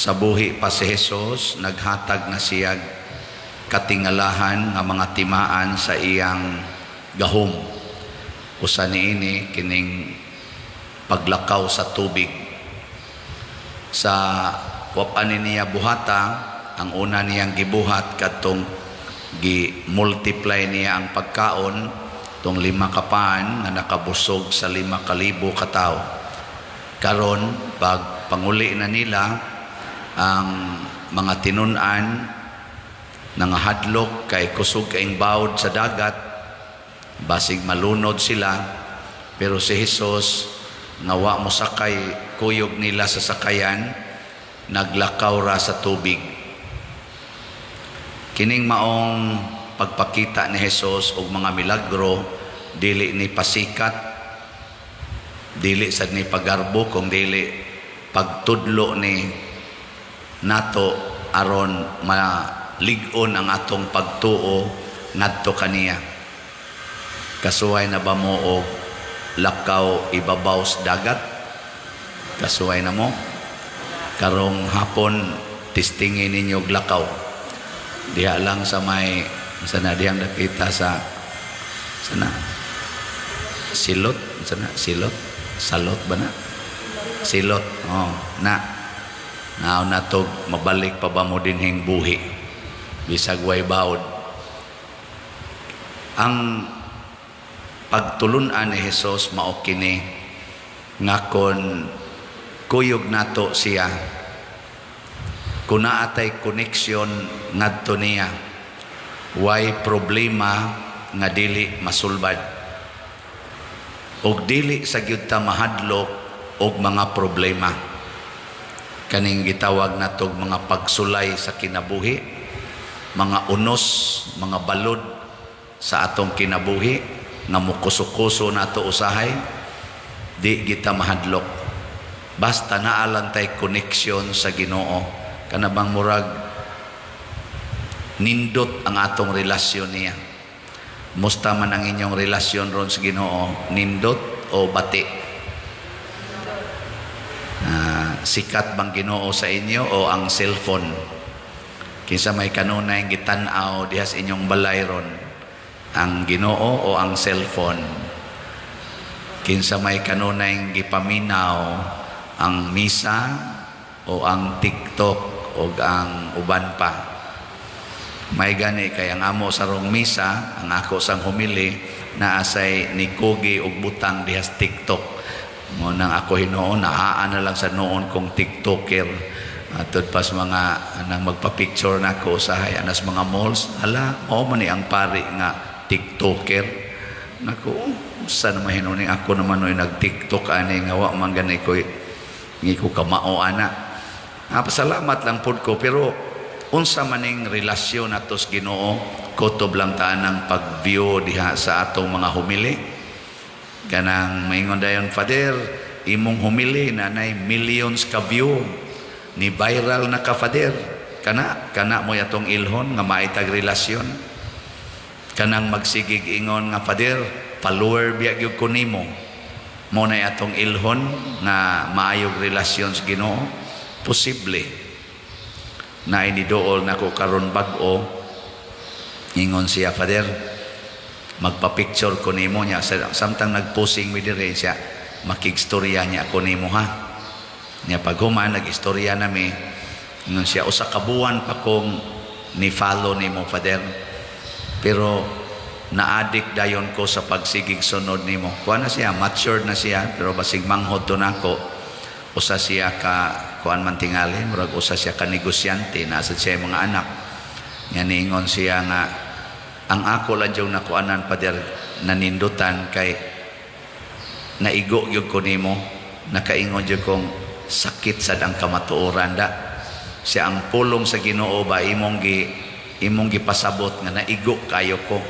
Sa buhi pa si Jesus, naghatag na siya katingalahan nga mga timaan sa iyang gahom. Usa niini kining paglakaw sa tubig. Sa wa pa ni niya buhata, ang una niyang gibuhat kadtong gi-multiply niya ang pagkaon, tong 5 ka pan nga nakabusog sa 5,000 ka tawo. Karon pag panguli na nila ang mga tinun-an, nangahadlok kay kusog kaing bawod sa dagat, basig malunod sila, pero si Jesus nga wa mo sakay kuyog nila sa sakayan, naglakaw ra sa tubig. Kining maong pagpakita ni Jesus og mga milagro, dili ni pasikat, dili sad ni pagarbo, kung dili pagtudlo ni nato aron malig-on ang atong pagtuo ngadto kaniya. Kasuway na ba mo og lakaw ibabaw sa dagat? Kasuway na mo? Karong hapon, testingin ninyo og lakaw. Diha lang sa may sa na dihang nakita sa na silot, sa na silot, salot ba na? Silot. Oh, na. Nao na tog mabalik pa ba mo dinhing buhi? Bisag way bawod. Ang pagtulunan ni Jesus mao kini nga kon kuyog nato siya, kun naa tay connection ngadto niya, way problema nga dili masulbad og dili sa gyud ta mahadlok og mga problema, kaning gitawag natog mga pagsulay sa kinabuhi, mga unos, mga balod sa atong kinabuhi nga mukuso-kuso nato usahay. Di kita mahadlok basta naa lang tay connection sa Ginoo, kana bang murag nindot ang atong relasyon niya. Musta man ang inyong relasyon ron sa Ginoo? Nindot o bati? Sikat bang Ginoo sa inyo o ang cellphone? Kinsa may kanunay gitan-aw diha sa inyong balay ron? Ang Ginoo o ang cellphone? Kinsa may kanunay gipaminaw, ang misa o ang TikTok o ang uban pa? May gani kay ang amo sa rong misa, ang ako sang humili, naasay ni kugi og butang diha sa TikTok. Mo nang ako hinuon naa na lang sa noon kong TikToker. Atud pas mga anang magpa-picture na ako usahay anas mga malls, hala, mao man ni ang pari nga TikToker. Nako, sa naman hinuon ako naman oy nag-TikTok ani nga wa man gani ko ngi ko kamao ana. Pasalamat lang pud ko, pero unsa maning relasyon nato sa Ginoo? Kutob lang ta ng pag-view diha sa atong mga humili? Kanang maingon dayon, "Father, imong humili nanay millions ka view, ni viral na ka, Father." Kana kana mo atong ilhon nga maitag relasyon? Kanang magsigig ingon nga, "Father, follower biya gyud ko nimo," mo na atong ilhon nga maayog relasyon sa Ginoo? Posible na inidool nako karon bag-o. Ingon siya, "Father, magpa-picture ko nimo." Niya samtang nagposing mi dire siya, "Makigstorya niya ako nimo ha." Niya pag human nag-istorya nami, ingon siya, "Usa ka buwan pa kong ni follow nimo, Father, pero na-addict dayon ko sa pagsigig sunod nimo." Kuan na siya, matured na siya, pero basig manghod to nako. Usa siya ka kuan man tingali, murag usa siya ka negosyante, nasa siya mga anak. Nga niingon siya nga, "Ang ako lang yung nakuanan, Father, nanindutan kay naigo gyud ko nimo, nakaingon gyud kong sakit sad ang kamatuoran da." Siya ang pulong sa Ginoo ba imong gipasabot nga naigo kayo ko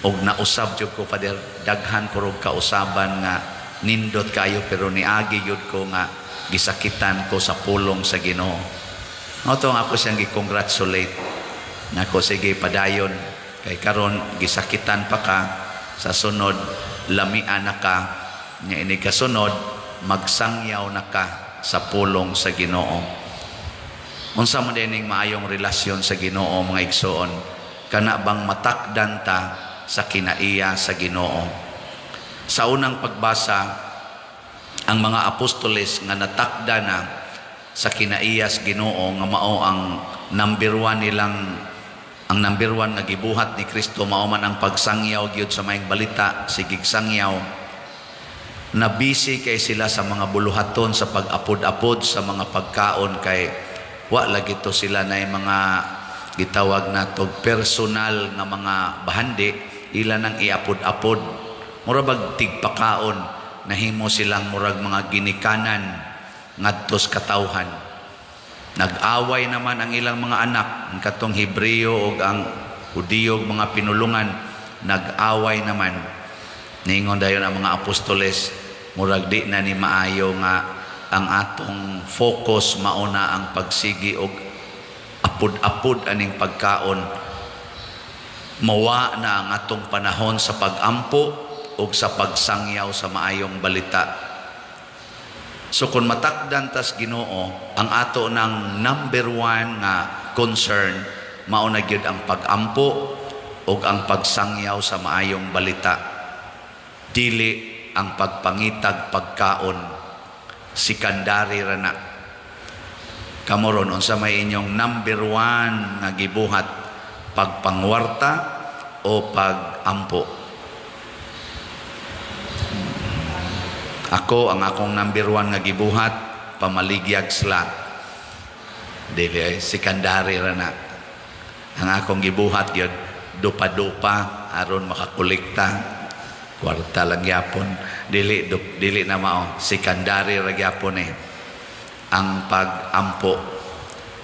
og nausab jud ko, Father, daghan ko rog kausaban nga nindot kayo, pero niagi gyud ko nga gisakitan ko sa pulong sa Ginoo. Mao ako siyang gi-congratulate nako, "Sige, padayon, kay karon gisakitan pa ka, sa sunod lamian na ka nya, ini kasunod magsangyaw na ka sa pulong sa Ginoo." Unsa man dining maayong relasyon sa Ginoo, mga igsoon? Kana bang matakdan ta sa kinaiya sa Ginoo. Sa unang pagbasa, ang mga apostoles nga natakda na sa kinaiya sa Ginoo, nga mao ang number one nilang, ang number one nga gibuhat ni Kristo mao man ang pagsangyaw gyud sa maayong balita, sigig sangyaw. Na busy kay sila sa mga buluhaton sa pag-apod-apod sa mga pagkaon, kay wa lagi to sila na mga gitawag nato personal nga mga bahandi, ila nang iapod-apod, mura bag tigpakaon. Nahimo silang murag mga ginikanan ngadtos katawhan. Nag-away naman ang ilang mga anak, ang katong Hebreo ug ang Hudiyo ug mga pinulungan, nag-away naman. Ningon dayon ang mga apostoles, murag di na ni maayo nga ang atong focus mauna ang pagsigi og apod-apod aning pagkaon. Mawa na ang atong panahon sa pagampo ug sa pagsangyaw sa maayong balita. So kung matakdan tas Ginoo, ang ato ng number one nga concern mao na gyud ang pagampo ug ang pagsangyaw sa maayong balita, dili ang pagpangitag pagkaon. Secondary ra na. Kamo ron, unsa may inyong number one nga gibuhat, pagpangwarta o pagampo? Ako, ang akong number one nga gibuhat, pamaligyag slot. Dili ay secondary ra na. Ang akong gibuhat gyud, dupa-dupa aron makakolekta kwarta lang gyapon. Dili dili na mao, secondary ra gyapon eh ang pagampo,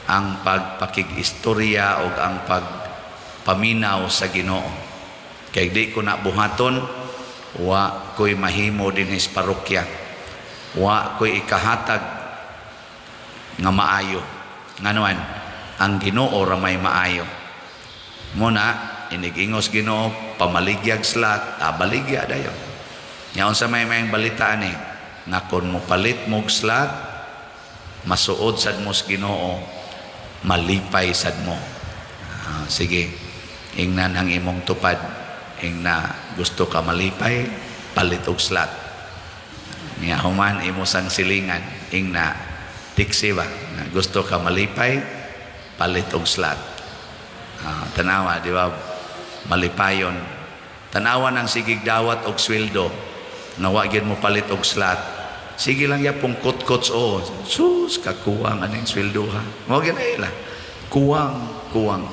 ang pagpakig-istorya o ang pagpaminaw sa Ginoo. Kay di ko na buhaton, wa ko'y mahimo dinhi sa parokya, wa ko'y ikahatag nga maayo. Nganuan ang Ginoo ra may maayo. Muna inigingos Ginoo, pamaligyag slot, baligya dayon. Nya unsa may mayang balita ani nga kon mo palit mo og slot, masuod sad mo sa Ginoo, malipay sad mo. Ah, sige, ingnan ang imong tupad, ingna gusto ka malipay, palit og slot. Nya human imo sang silingan, ingna tiksi ba nga gusto ka malipay, palit og slot. Ah, tanawa, di ba, malipayon? Tanawa ng sigig dawat og sweldo nga wa gyud mo palit og slot, sige lang yapong kutkots o sus, kakuwang aning sweldo ha. Mao gyud na ila, kuwang kuwang.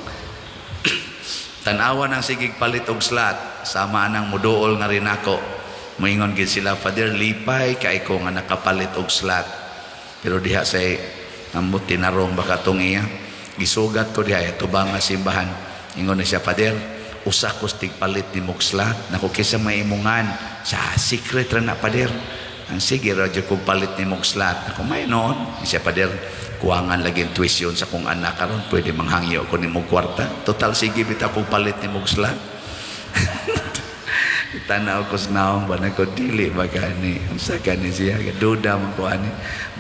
Tanawa ng sigig palit og slot, sama nang muduol nga rin ako, moingon gid sila, "Father, lipay kay ko nga nakapalit og slot." Pero diha say ambot tinarong baka tong iya gisugat ko diha tubang nga simbahan, ingon na siya, "Father, usa ko tigpalit ni mog slot nako, kaysa may imungan sa secret ra na, Father." Ang sige ra jud kog palit ni mog slot ako, may noon siya, "Father, kuwangan lagi ang tuition sa kong anak karon, pwede manghangyo ko nimo kwarta? Total sige bitaw kog palit ni mog slot." Tanaw ko sa naong ba na ko, dili ba gani, unsa gani siya, duda man ko ani.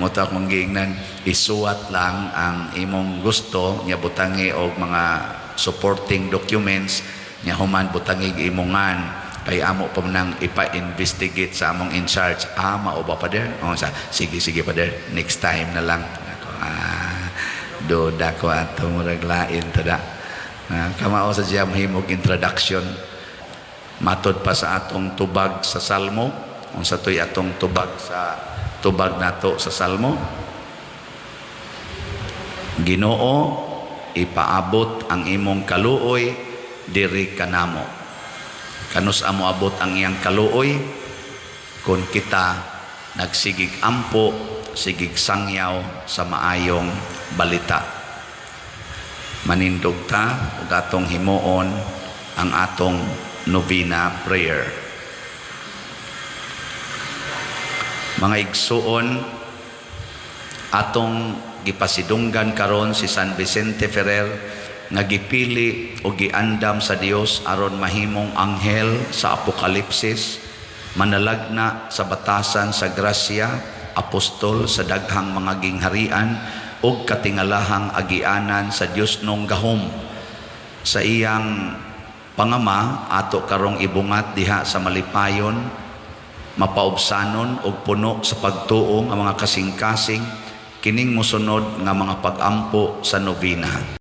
Mo to akong giingnan, isuwat lang ang imong gusto nya, butangi og mga supporting documents nya, human butangi imongan, kay amo pa man nang ipa-investigate sa among in charge. "Ah, mao ba, Father?" "Oh, sa sige, sige, Father, next time na lang." Ako, ah, duda ko ato, murag lain to da. Ah, kamao sa siya mahimog introduction. Matod pa sa atong tubag sa Salmo, unsa to'y atong tubag sa tubag nato sa Salmo? Ginoo, ipaabot ang imong kaluoy diri kanamo. Kanus amo abot ang iyang kaluoy? Kung kita nagsigig ampo, sigig sangyaw sa maayong balita. Manindog ta ug atong himuon ang atong novena prayer. Mga igsuon, atong gipasidunggan karon si San Vicente Ferrer nga gipili o giandam sa Dios aron mahimong anghel sa Apokalipsis, manalagna sa batasan sa grasya, apostol sa daghang mga gingharian. ug katingalahang agianan sa Diosnong gahom. Sa iyang pangama, ato karong ibungat diha sa malipayon, mapaubsanon ug puno sa pagtuo nga mga kasing-kasing kining mosunod nga mga pag-ampo sa nobena.